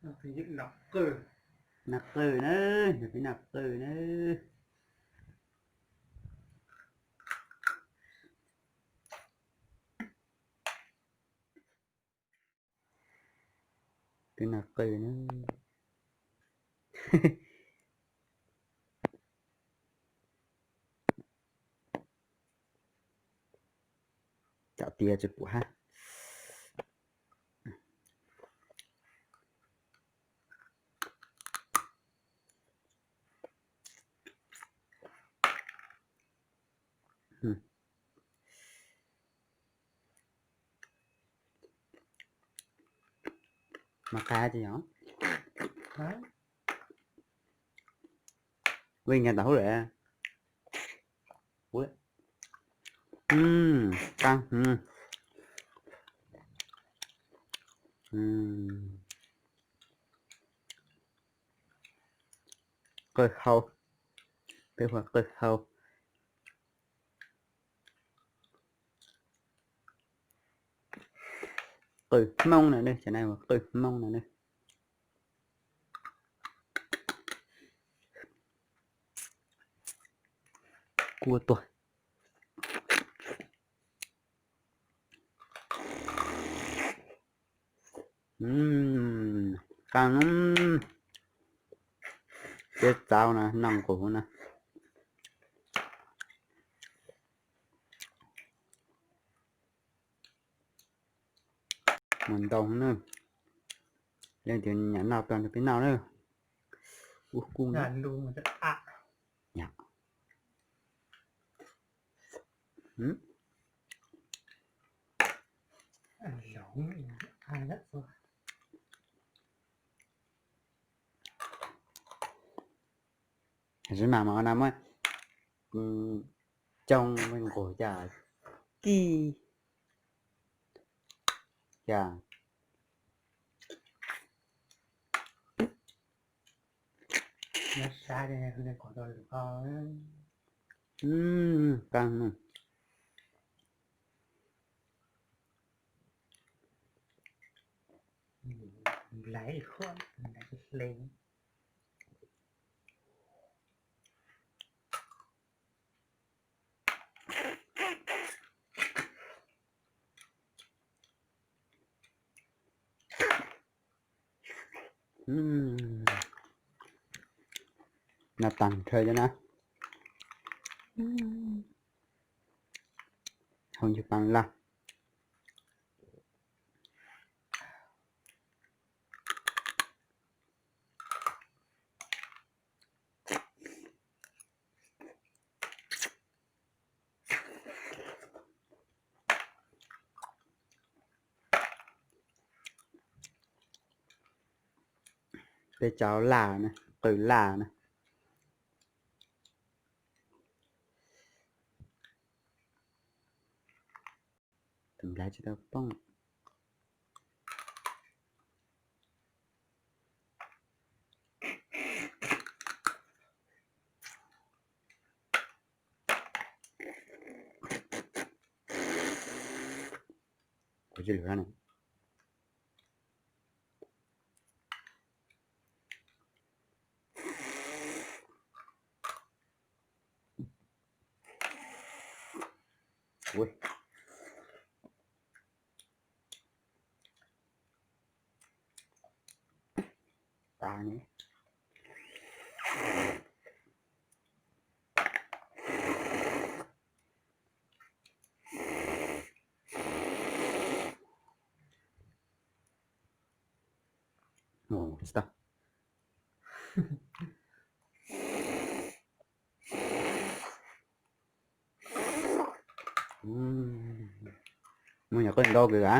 Noj qws na, noj peb noj qws na. Peb noj qws na. Cov tiag tsis pum hab. Mas qab tsis yog. Ua nkag tau hauv lawm. Qws hau, peb hu qws hau. Qws Hmoob no ne, cov no hu qws Hmoob no ne. Kua tuag. Qab, peb txaus na, noj nqus na. Mus ntau na. Leej twg nyiam noj tau nrog peb noj na. Ua kuj na. Tsis mas mas no muab coj nqus cas kib cas. No tag nrho cov na. Hau nyuag pas laj. Peb cov laj na, qws laj na. Tus nplaig tsis tau poob. Kuv tsis lwm no. Tsis tau. Muaj nyuam qwj ntau kawg a.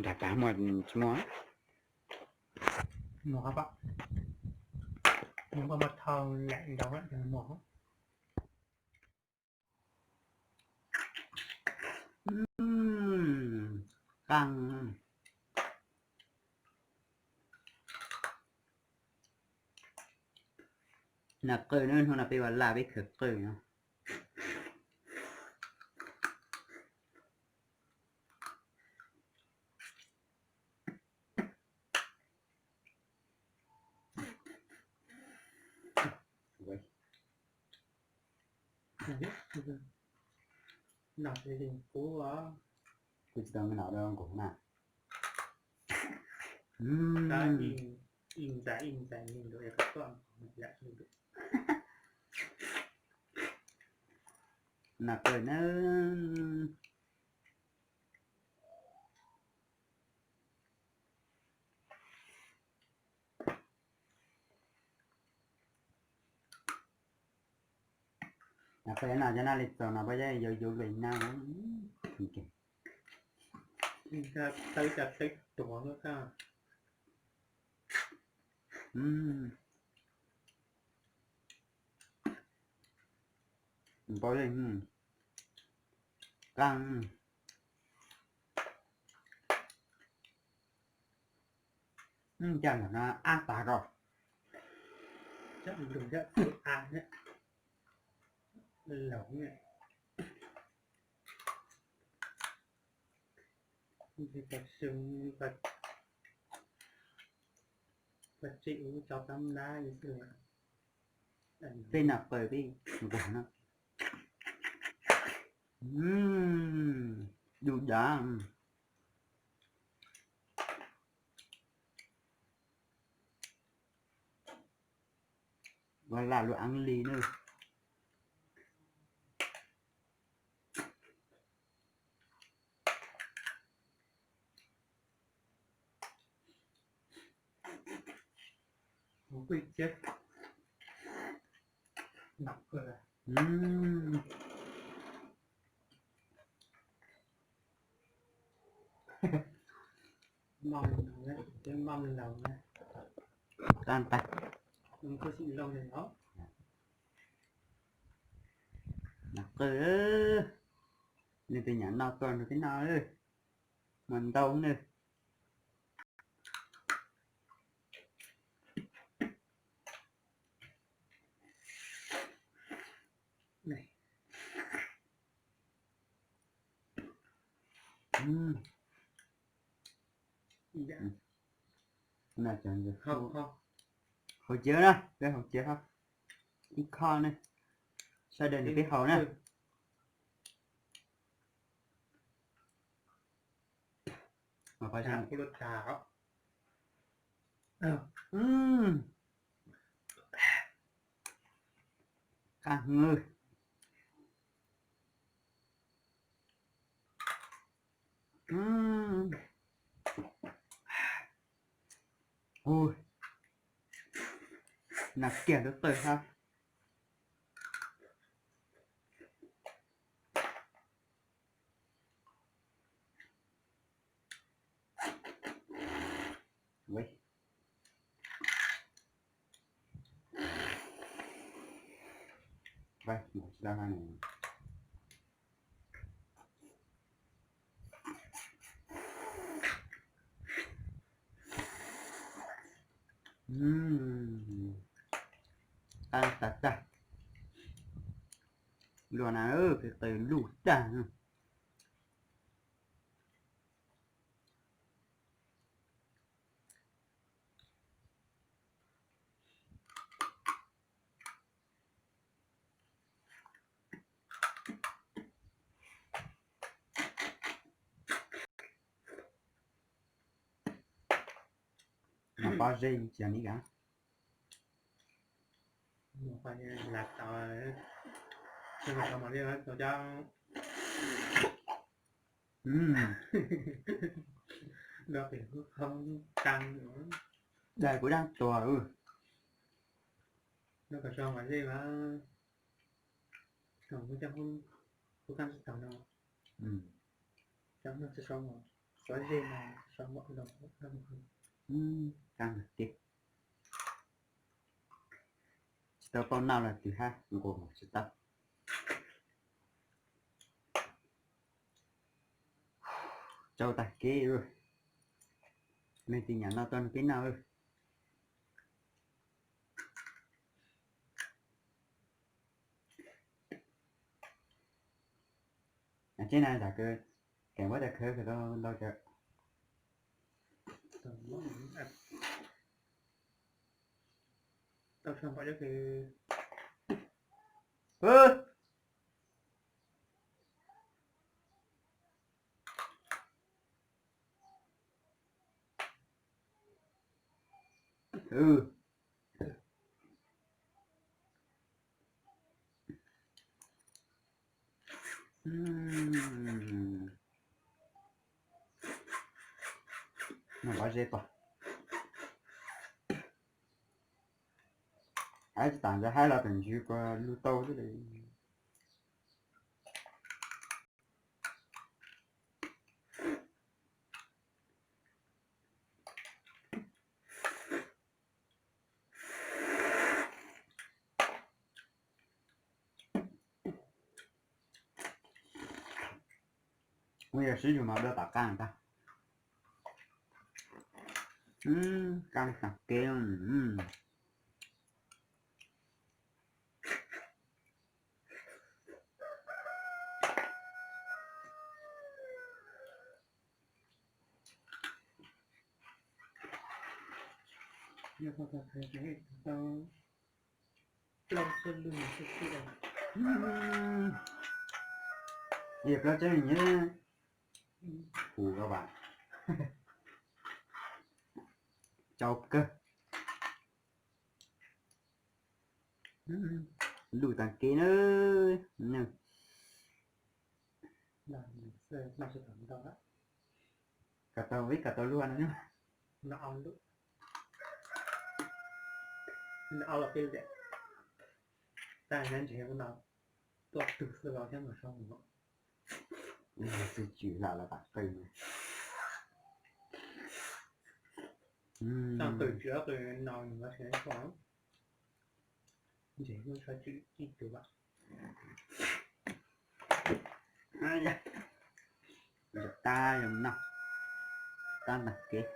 Nram pas muaj tsis muaj? Nws muaj muaj thau lam nrau muag. Qaj, nas qw na, hnub no peb ua laj peb khaws qw no. Kuv tsis tau me no da nkaus na. Nas qw na. Nas qw no cov no li txaus no pab yab yuav yuav lus na. Npau leej, qaj. Ncaj no ab tas rau. Ab, peb nas qw peb nqus no. Du dav. Ua laj lub eev li na. Tan tas. Nas qw, nws tus nyam no tuaj nrog peb noj, mas ntau nws. Hauv cawv na, peb hauv cawv, ib khob ne, sawv daws nrog peb haus na. Qaj hwv. Nas kiag lub qw hab. Qab tas tag. Luaj na, peb qw luj tag. Mas pob zeb tsis yog li cas. Dais kuv dab tuag. Kab tiag. Tau pauj noj los twb hab nqus mus tsis tau. Tsau tag kev. Leej twg nyiam noj tuaj nrog peb noj. Tseeb na, zam kawg, keem muab tas khawv kawg ntau kawg. Noj pob zeb pom. Haib tsis tas ntawd, haib los pem ntsws kuas lug tau xwb. Ua yog sib zug mas dua tom qab tag. Qab tag kev. Plaub tsob lwj xwb xwb. Yog plaub tsob lwj nyob hu a, tsau kawg. Luj tag kev na. Kom tau vib kom tau luaj no. Tag ntshe no tuaj tug xwb los thiab mas so mus. Tsis tswm lam los tam qw. Tam qw tsis qw no nws los sis ua ntses muaj tshuaj tswm ib tug vam. Tab zoo no, tab tag kev.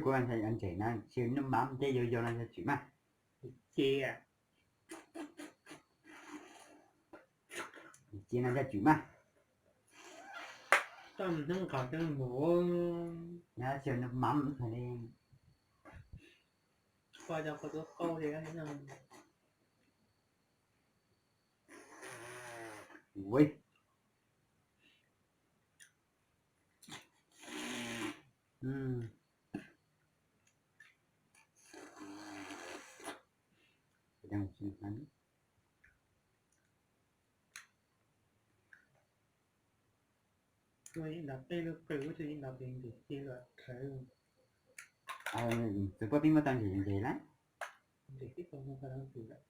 Kuv ntses na, sis nub mam ces yau yau no yog tswm mas. Ces ces no yog tswm mas. Toj hnub nqos teb mus, yog sis nub mam li. Koj cov qhov tub qaub li. Ui. Tus ib nrov tej lub qws ub, tus ib nrov tes ntim ci los khawv. Tus poj pib muab tau ntses ntses lawm. Ntses tib tau muab tau ntses lawm.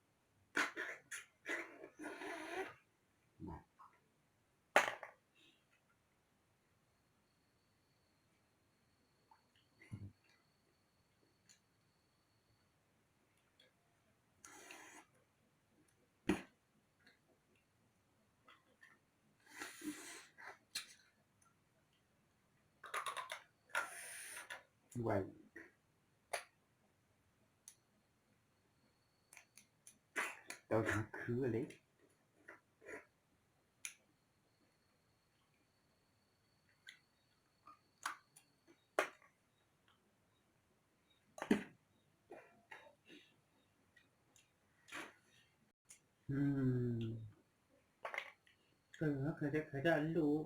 Tau khwv li. Khaws cov luj,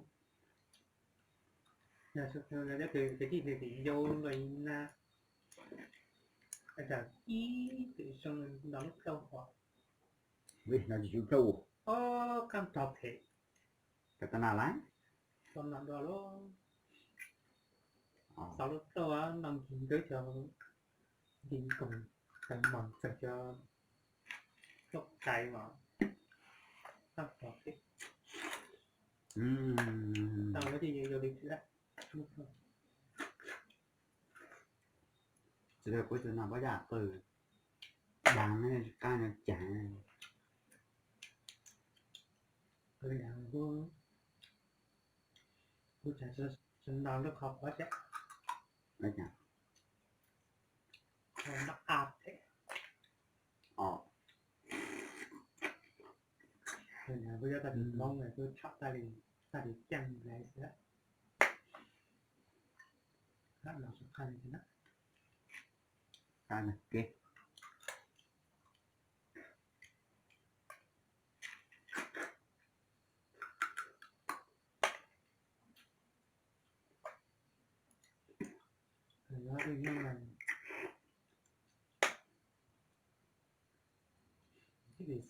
khaws cov luj, khaws tij khaws tim yau los na, ib tug zoo nrog lub plauj hov. Nrog lub plauj, ob qab nrog phem. Koj tau noj lawm? Tau noj dua lawm. Xaus lub plauj no nkig nkawd cov nkig nkoos, tawg mos txawg cov plauj Tais mas, tau pom thiab. Tau li, yog li thiab. Tsis kuv tus no pab yam qw, dang qaj no cas. Kuv cas sawv ntau lub qhov qhuav thiab. Noj ab thiab. Kuv yog tag kis Hmoob kuv tsham tag li, tag li ceeb laiv xwb. Ab los sub qab li thiab na. Qab nag kev.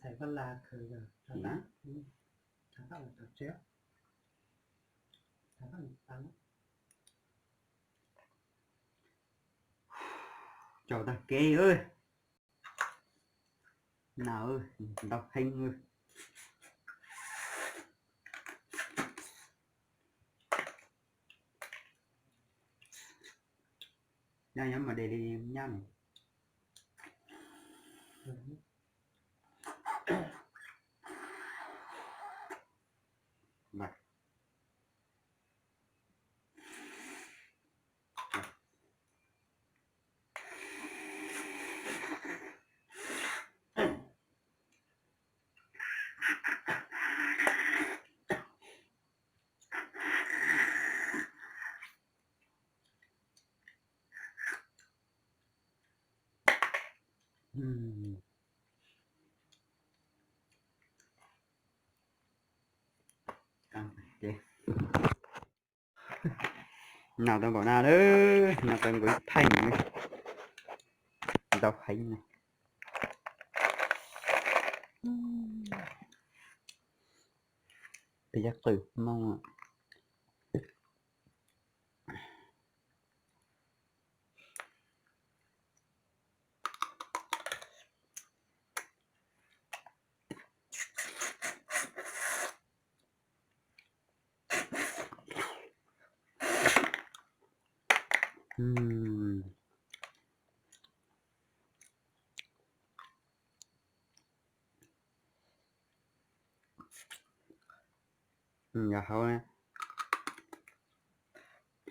Txhais koj la khaws, cau tag kev. Na, ntau heev. Nyab nyob mas de li nyab no. Noj tau npaum no lawm, noj tau nkaus ib theem, ntau heev na. Peb yab qw Hmoob. Yog hauv,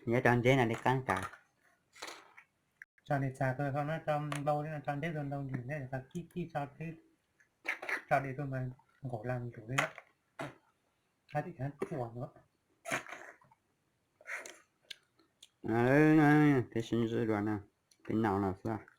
nyob rau nteb no li qab tas. Tso li txas rau hauv no, tso npau li no, tso nteb rau ntau ntsis thiab, kib kib tso, tso li rau mas nkaum las ntus li. Hab tim hab tuaj no. Peb sib ntsib dua na, peb noj no xwb.